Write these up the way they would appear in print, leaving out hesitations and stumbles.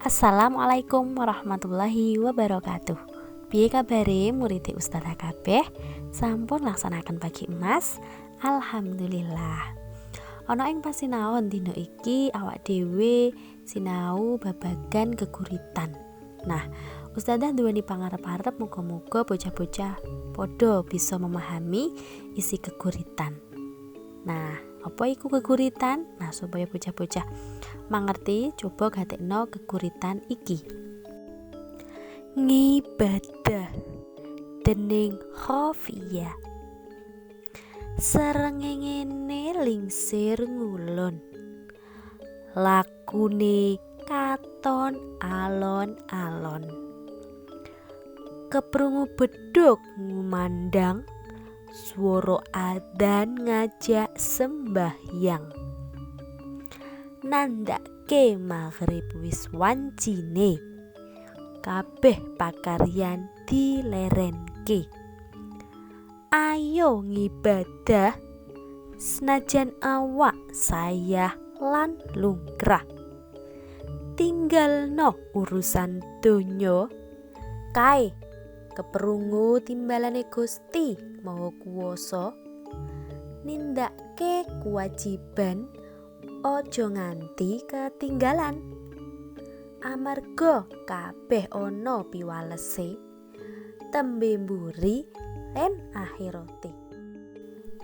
Assalamualaikum warahmatullahi wabarakatuh. Piye kabare murid ustadzah kabeh? Sampun laksanakan pagi emas? Alhamdulillah. Ana ing pasinaon dina iki awak dhewe sinau babagan geguritan. Nah, ustadzah duweni pangarep-arep muga-muga bocah-bocah padha bisa memahami isi geguritan. Nah, apa iku geguritan? Nah, supaya bocah-bocah mangerti, coba gatekno geguritan iki. Ngibadah dening Khofiyah. Srengengene lingsir ngulon. Lakune katon alon-alon. Keprungu bedhug ngumandang, swara adzan ngajak sembahyang. Nandhake maghrib wis wancine, kabeh pakaryan dilerenke. Ayo ngibadah senajan awak sayah lan lungkrah. Tinggalno urusan donya kae keprungu timbalane Gusti Maha Kuwasa. Nindakake kewajiban aja nganti ketinggalan. Amarga kabeh ana piwalese, tembe mburi len akhirate.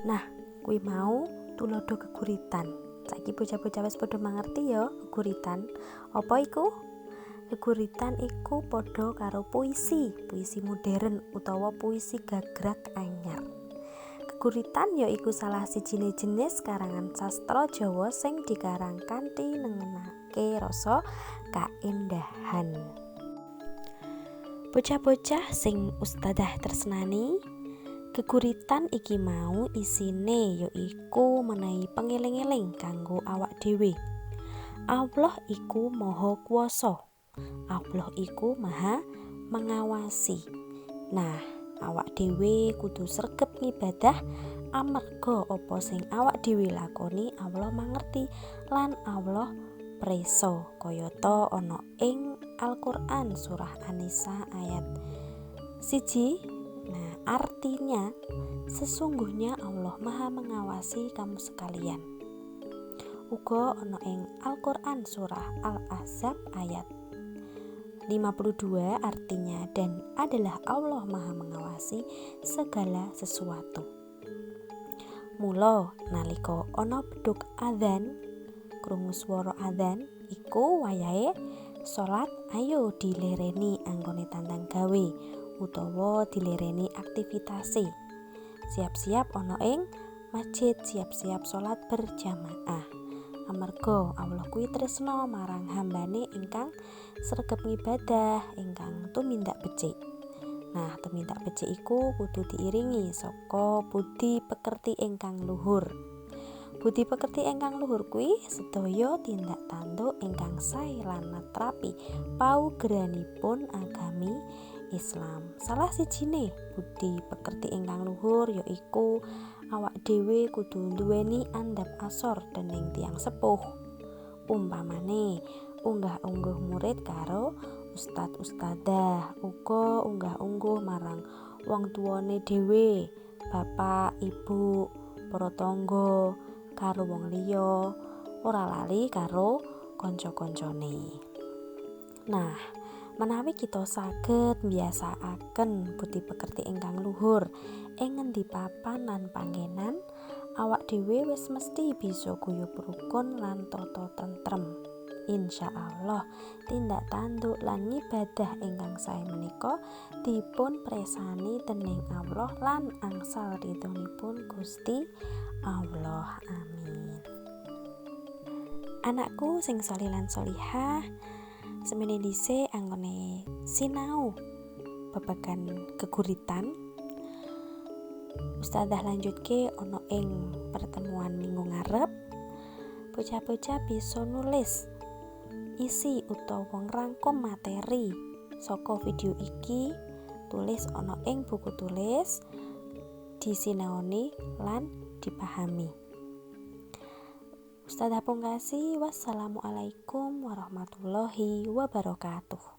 Nah, kuwi mau tuladha geguritan. Saiki bocah-bocah wis padha mangerti ya geguritan. Apa iku? Geguritan iku padha karo puisi, puisi modern utawa puisi gagrak anyar. Geguritan ya iku salah sijine jenis karangan sastra Jawa sing dikarang kanthi nengenake rasa kaendahan. Bocah-bocah sing ustadzah tresnani, geguritan iki mau isine yaiku menehi pengeling-eling kanggo awak dhewe. Allah iku Maha Kuwasa. Allah iku Maha Mengawasi. Nah, awak dhewe kudu sregep ngibadah amarga apa sing awak dhewe lakoni Allah mangerti lan Allah prisa, kayata ana ing Al-Qur'an surah An-Nisa ayat 1. Nah, artinya sesungguhnya Allah Maha mengawasi kamu sekalian. Uga ana ing Al-Qur'an surah Al-Ahzab ayat 52, artinya dan adalah Allah Maha mengawasi segala sesuatu. Mula nalika ana bedhug adzan, krungu swara adzan iku wayahe salat, ayo dilereni anggone tandang gawe utawa dilereni aktivitase. Siap-siap ana ing masjid, siap-siap salat berjamaah. Amarga Allah kuwi tresna marang hambane ingkang sregep ngibadah, ingkang tumindak becik. Nah, tumindak becik iku kudu diiringi saka budi pekerti ingkang luhur. Budi pekerti ingkang luhur kuwi sedaya tindak tanduk ingkang sae lan netrapi paugeranipun agami Islam. Salah sijine budi pekerti ingkang luhur yaiku awak dhewe kudu nduweni andhap asor dening tiyang sepuh. Umpamane unggah-ungguh murid karo ustad ustadzah, uga unggah-ungguh marang wong tuwane dhewe, bapak, ibu, para tangga, karo wong liya, ora lali karo kanca-kancane. Nah, menawi kita saged mbiasakaken budi pekerti ingkang luhur ing ngendi papan lan panggenan, awak dhewe wis mesti bisa guyub rukun lan tata tentrem. Insyaallah tindak tanduk lan ngibadah ingkang sae menika dipun presani dening Allah lan angsal ridhonipun Gusti Allah. Amin. Anakku sing soleh lan solihah, semene dhisik anggone sinau babagan geguritan. Ustadzah lanjutke ana ing pertemuan minggu ngarep. Bocah-bocah bisa nulis isi utawa ngrangkum materi saka video iki, tulis ana ing buku tulis, disinaoni lan dipahami. Ustadzah pungkasi, wassalamualaikum warahmatullahi wabarakatuh.